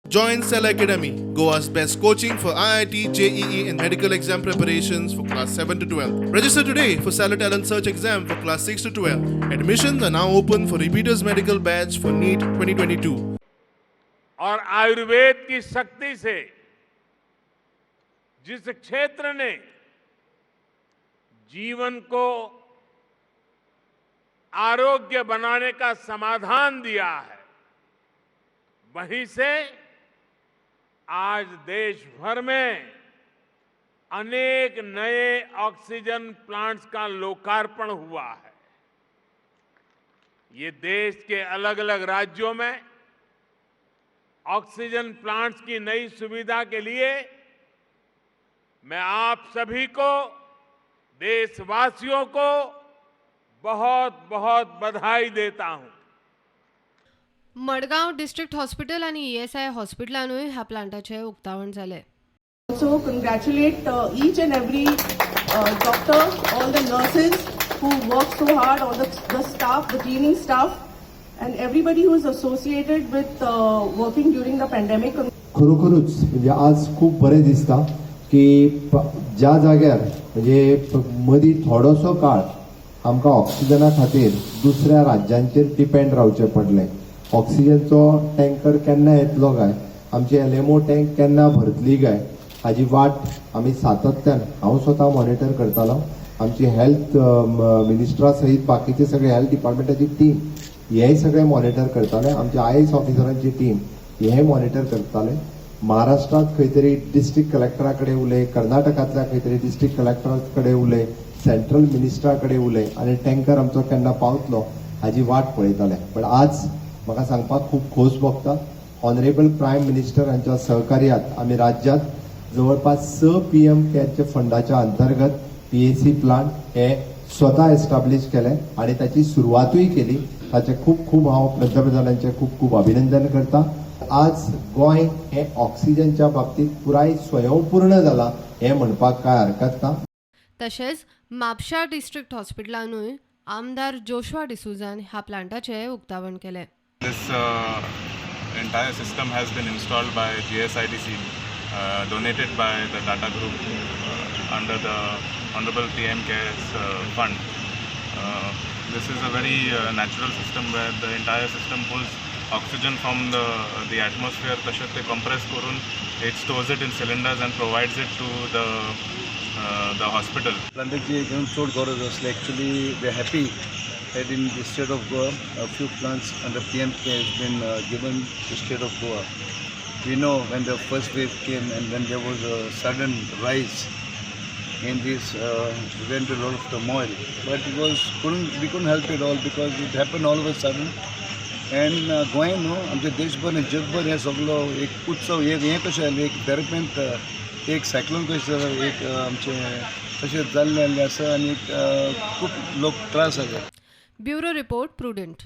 Join Cell Academy, Goa's best coaching for IIT, JEE, and medical exam preparations for class 7 to 12. Register today for Stellar Talent Search exam for class 6 to 12. Admissions are now open for repeaters medical batch for NEET 2022. और आयुर्वेद की शक्ति से जिस क्षेत्र ने जीवन को आरोग्य बनाने का समाधान दिया है, वहीं से आज देश भर में अनेक नए ऑक्सीजन प्लांट्स का लोकार्पण हुआ है। ये देश के अलग अलग राज्यों में ऑक्सीजन प्लांट्स की नई सुविधा के लिए मैं आप सभी को, देशवासियों को बहुत बहुत बधाई देता हूं। मडगांव डिस्ट्रिक्ट हॉस्पिटल आनी ईएसआय हॉस्पिटलानूय ह्या प्लांटाचें उक्तावण जालें. Also congratulate each and every doctor, all the nurses who work so hard, all the staff, the cleaning staff, and everybody who is associated with working during the pandemic. खरोखरूच म्हणजे आज खूब बरें दिसता की ज्या जाग्यार म्हणजे मदीं थोडोसो काळ आमकां ऑक्सिजना खातीर दुसऱ्या राज्यांचेर डिपेंड रावचें पडलें, ऑक्सिजनचो टँकर केन्ना येतलो काय, आमची एलएमओ टँक केन्ना भरतली काय, हाजी वाट आमी सातत्यान, हांव स्वता मॉनिटर करतालो. आमची हेल्थ मिनिस्टरा सहित बाकीचे सगळे हेल्थ डिपार्टमेंटाची टीम हेय सगळे मॉनिटर करताले. आमच्या आयएएस ऑफिसरांची टीम हे मॉनिटर करताले. महाराष्ट्रात खंय तरी डिस्ट्रिक्ट कलेक्टरा कडेन उलय, कर्नाटकांतल्या खंय तरी डिस्ट्रिक्ट कलेक्टरा कडेन उलय, सेंट्रल मिनिस्टरा कडेन उलय आनी टँकर आमचो केन्ना पावतलो हाजी वाट पळयताले. पण आज म्हाका सांगपाक खूब खोस भोगता, ऑनरेबल प्रायम मिनिस्टर हांच्या सहकार्यात आमी राज्यात जवळपास 6 पीएम केअरच्या फंडाच्या अंतर्गत पीएसी प्लांट हे स्वता एस्टाब्लिश केले आणि ताची सुरवातूय केली. ताचे खूब खूब हांव पंतप्रधानांचे खूब खूब अभिनंदन करता. आज गोंय हे ऑक्सिजनच्या बाबतीत पुराय स्वयंपूर्ण जाला हें म्हणपाक कांय हरकत ना. तशेंच म्हापशा डिस्ट्रिक्ट हॉस्पिटलानूय आमदार जोशुआ डिसुजान ह्या प्लांटाचें उक्तावण केलें. This entire system has been installed by GSIDC, donated by the Tata Group under the Honorable PM CARES Fund. This is a very natural system where the entire system pulls oxygen from the atmosphere, तशें ते compress करून it stores it in cylinders and provides it to the hospital. प्लांटाची एकदम चड गरज आसली. Actually, we are happy that in the state of Goa, a few plants under PM CARES has been given to state of Goa. We know when the first wave came and when there was a sudden rise in this, we went to a lot of turmoil. But it was couldn't we couldn't help it all because it happened all of a sudden. And Goa न्हू, आमच्या देशभर आनी जगभर हे सगलो एक उत्सव, एक हें कशें जालें, एक देरेपेंत एक सायक्लोन कशें जालें, एक आमचें तशें जाल्लें आसा आनी खूब लोक त्रास जाले. Bureau report, prudent.